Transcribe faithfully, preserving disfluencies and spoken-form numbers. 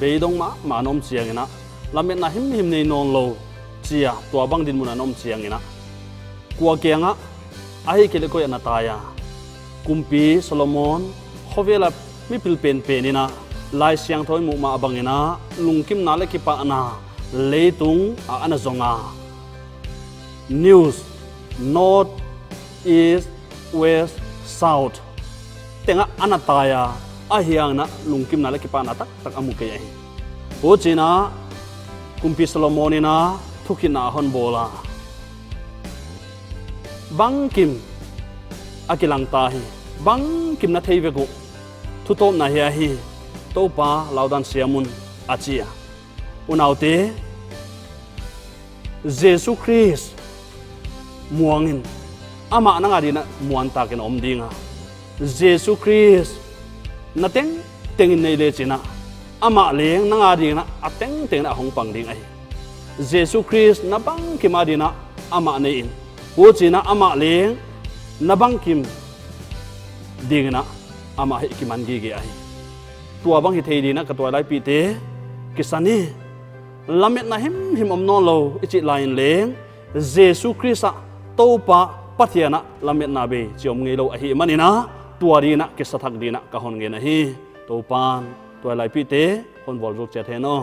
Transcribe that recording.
beidong mahmah a na om chiangin a, lametna himhim nei nawnlou chi a, tuabang dinmun a na om chiangin a, kua kiangah, ahihkeileh koi ah na tai a? Kumpi Solomon khovel a mipil penpen in a, Laisiangthou i muh mah bangin a, lungkimna leh kipahna leitung ah a na zong a, news, north, east, west, south teng ah a na tai a, ahihhangin a lungkimna leh kipahna taktak a mu kei ahi. Huchiin a, Kumpi Solomon in a, thukitna a hon bawl a, bangkim a kilang ta hi, bangkim na thei vek uh, thutawpna hi ahi, Toupa, lau dan siam un, a chi a. Unaute, Jesu Khrist muang in, amah nang adin a muantak in om ding a. Jesu Khrist na tengteng in nei lechin a, amah leng nang adin a, a tengteng in a hong pang ding ahi. Jesu Khrist na bangkim adin a, amah nei in, huchiin a, amah leng na bangkim dingin a, amah hih kiman gige ahi. Tuabang hi thei dingin a, ka tuailaipihte, kisa ni. Lametna himhim om nawnlou i chih lai in leng, Jesu Khrist ah, Toupa, Pathian ah lametna bei chi om ngeilou ahihmanin a, tua dingin a kisa thak dingin a ka hon ngen ahi. Toupan tuailaipihte hon vualzawl chiat hen aw.